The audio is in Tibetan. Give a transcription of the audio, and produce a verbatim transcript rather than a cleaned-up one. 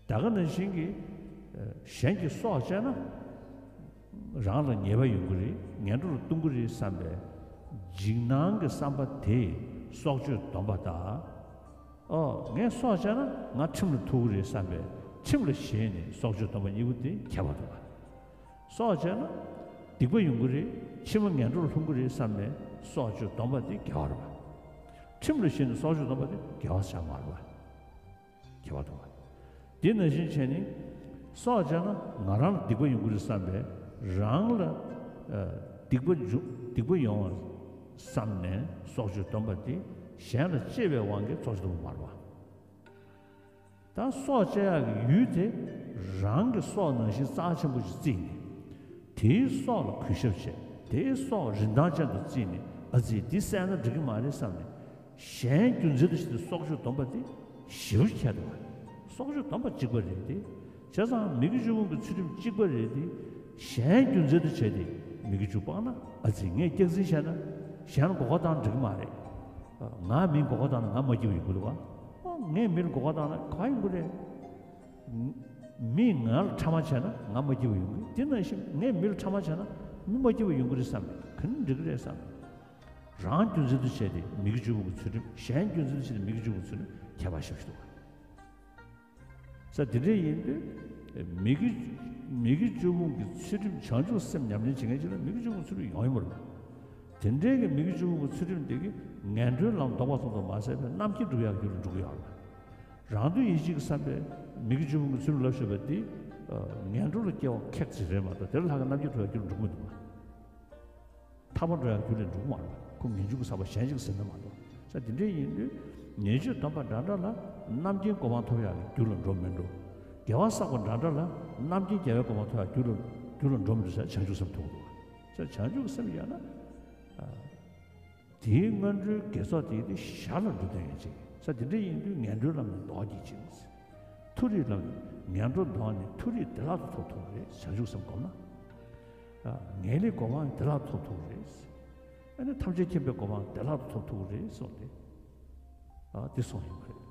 ད་ག་ནང་བཞིན་གྱི་གཞན་གྱི་སྲོག་བཅད་ན་རང་ལ་ཉེས་པ་ཡོང་གི་རེད། ངན་འགྲོ་ལ་ལྟུང་གི་རེད་བསམ་པའི་འཇིགས་སྣང་གི་བསམ་པ་དེས་སྲོག་གཅོད་སྡོམ་པ་དང་། ཨོ་ངས་སྲོག་བཅད་ན་ང་ཁྲིམས་ལ་ཐུག་གི་རེད་བསམ་པའི་ཁྲིམས་ལ་ཞེན་ནས་སྲོག་གཅོད་སྡོམ་པ་གཉིས་པོ་དེ་ཁྱད་པར་འདུག་ག་སྲོག་བཅད་ན་སྡིག་པ་ཡོང་གི་རེད། ཕྱི་མ་ངན་འགྲོ་ལ་ལྷུང་གི་རེད་བསམ་ནས་སྲོག་གཅོད་སྡོམ་པ་དེ་དགེ་བ་རེད་པ། ཁྲིམས་ལ་ཞེན་ནས་སྲོག་གཅོད་སྡོམ་པ་དེ་དགེ་བ་ཆགས་མ་རེད་པ། ཁྱད་པར་འདུག་པ། དེ་ནང་བཞིན་བྱས་ནས་སྲོག་བཅད་ན་ང་རང་ལ་སྡིག་པ་ཡོང་གི་རེད་བསམ་པས་རང་ལ་ཨ་སྡིག་པ་འཇུ་སྡིག་པ་ཡོང་བ་བསམ་ནས་སྲོག་གཅོད་སྡོམ་པ་དེ་གཞན་ལ་གཅེས་པའི་དབང་གིས་སྲོག་གཅོད་སྡོམ་པ་མ་རེད་པ། ད་སྲོག་བཅད་ཡག་གི་ཡུལ་དེ་རང་གི་སྲོག་ནང་བཞིན་རྩ་ཆེན་པོ་ཞིག་བརྩིས་ནས། དེའི་སྲོག་ལ་གུས་ཞབས་བྱས། དེའི་སྲོག་རིན་ཐང་ཅན་དུ་བརྩིས་ནས། ཨ་ཙི་འདི་བསད་ན་འགྲིག་གི་མ་རེད་བསམ་ནས། གཞན་རྒྱུ་མཚན་དུ་བྱས་ཏེ་སྲོག་གཅོད་སྡོམ་པ་དེ་ཞེ་པོ་ཁྱད་འདུག་པ། སྲོག་གཅོད་སྡོམ་པ་གཅིག་པ་རེད་དེ། བྱས་ཙང་མི་དགེ་བཅུ་སྤོང་གི་ཚུལ་ཁྲིམས་གཅིག་པ་རེད་དེ། གཞན་རྒྱུ་མཚན་དུ་བྱས་ཏེ་མི་དགེ་བཅུ་སྤངས་ན། ཨ་ཙི་ངས་སྐྱག་རྫུན་བཤད་ན་གཞན་ལ་མགོ་སྐོར་བཏང་ན་འགྲིག་གི་མ་རེད། ང་མིའི་མགོ་སྐོར་བཏང་ན་ང་མ་སྐྱིད་པ་ཡོང་གི་འདུག་ག་ཨོ་ངས་མི་ལ་མགོ་སྐོར་བཏང་ན་ག་ཡོང་གི་རེད། མིས་ང་ལ་ཕྲ་མ་བྱས་ན་ང་མ་སྐྱིད་པ་ཡོང་གི། དེ་ནང་བཞིན་ངས་མི་ལ་ཕྲ་མ་བྱས་ན་མི་མ་སྐྱིད་པ་ཡོང་གི་རེད་བསམ་ནས། ག་ནས་འགྲིག་གི་རེད་བསམ་ནས། རང་རྒྱུ་མཚན་དུ་བྱས་ཏེ་མི་དགེ་བཅུ་སྤོང་གི་ཚུལ་ཁྲིམས། གཞན་རྒྱུ་མཚན་དུ་བྱས་ཏེ་མི་དགེ་བཅུ་སྤོང་གི་ཚུལ་ཁྲིམས་ཁྱད་པར་ཞེ་པོ་ཞིག་འདུག་ག་ས་དེ་འདྲ་ཡིན་དུས་མི་དགེ་མི་དགེ་བཅུ་སྤོང་གི་ཚུལ་ཁྲིམས། བྱང་ཆུབ་སེམས་ཉམས་ལེན་བྱེད་མཁན་ཅིག་ལ་མི་དགེ་བཅུ་སྤོང་གི་ཚུལ་ཁྲིམས་ཡོང་ཡི་མ་རེད། དེ་འདྲའི་གི་མི་དགེ་བཅུ་སྤོང་གི་ཚུལ་ཁྲིམས་དེ་གིས་ངན་འགྲོའི་ལམ་ལྡོག་པ་ཙམ་དུ་མ་ཟད་པའི་རྣམ་མཁྱེན་སྒྲུབ་ཡག་རྒྱུ་ལ་འགྲོ་གི་ཡོད་རེད། རང་དོན་ཡིད་བྱེད་ཀྱི་བསམ་པས་མི་དགེ་བཅུ་སྤོང་གི་ཚུལ་ཁྲིམས་ལབ་བཞག་པ་དེ་ངན་འགྲོ་ལ་སྐྱེ་བ་ཁེགས་ཅིག་རེད་མ་གཏོགས། དེ་ལ་ལྷག་གི་རྣམ་མཁྱེན་སྒྲུབ་ཡག་རྒྱུ་ལ་འགྲོ་གི་མི་འདུག་ག་ཐར་པ་འགྲོ་ཡག་རྒྱུ་ལ་འགྲོ་གི་མ་རེད་པ། ཁོ་ངེས་འབྱུང་གི་ཟག་པ་གཞན་ཞིག་ཟིན་ན་མ་གཏོགས། ས་དེ་འདྲ་ཡིན་དུས་ཉེས་སྤྱོད་སྡོམ་པ་འདྲ་འདྲ་ལ་རྣམ་མཁྱེན་གོ་འཕང་ཐོབ་ཡག་གི་རྒྱུ་ལ་འགྲོ་མི་འགྲོ། དགེ་བ་བསགས་པ་འདྲ་འདྲ་ལ་རྣམ་མཁྱེན་རྒྱལ་བའི་གོ་འཕང་ཐོབ་ཡག་རྒྱུ་ལ་རྒྱུ་ལ་འགྲོ་མི་འགྲོ་ཟེར་བྱང་ཆུབ་སེམས་ཐོབ་འདུག་ག་ས་བྱང་ཆུབ་སེམས་ཡོད་ན་ཨ་དེའི་སྔོན་འགྲོའི་དགེ་ཚོགས་དེ་དེ་ཞར་ལ་འགྲོ་དོན་ཡོད་ཅིང་། ས་དེ་འདྲ་ཡིན་དུས་ངན་འགྲོའི་ལམ་ནས་ལྡོག་གྱིས་ཤིག་མཐོ་རིས་ལམ་ནས། ངན་འགྲོ་ལྡོག་ནས་མཐོ་རིས་བདེ་བླག་ཏུ་ཐོབ་ཐུབ་ཀྱི་རེད། བྱང་ཆུབ་སེམས་སྒོམ་ན། ངེས་ལེགས་གོ་འཕང་བདེ་བླག་ཐོབ་ཐུབ་རེད། ཨ་ནི་ཐམས་ཅད་མཁྱེན་པའི་གོ་འཕང་བདེ་བླག་ཏུ་ཐོབ་ཐུབ་རེད་གསུངས་ཏེ། ཨ་དེ་གསུངས་ཡོད་པ་རེད།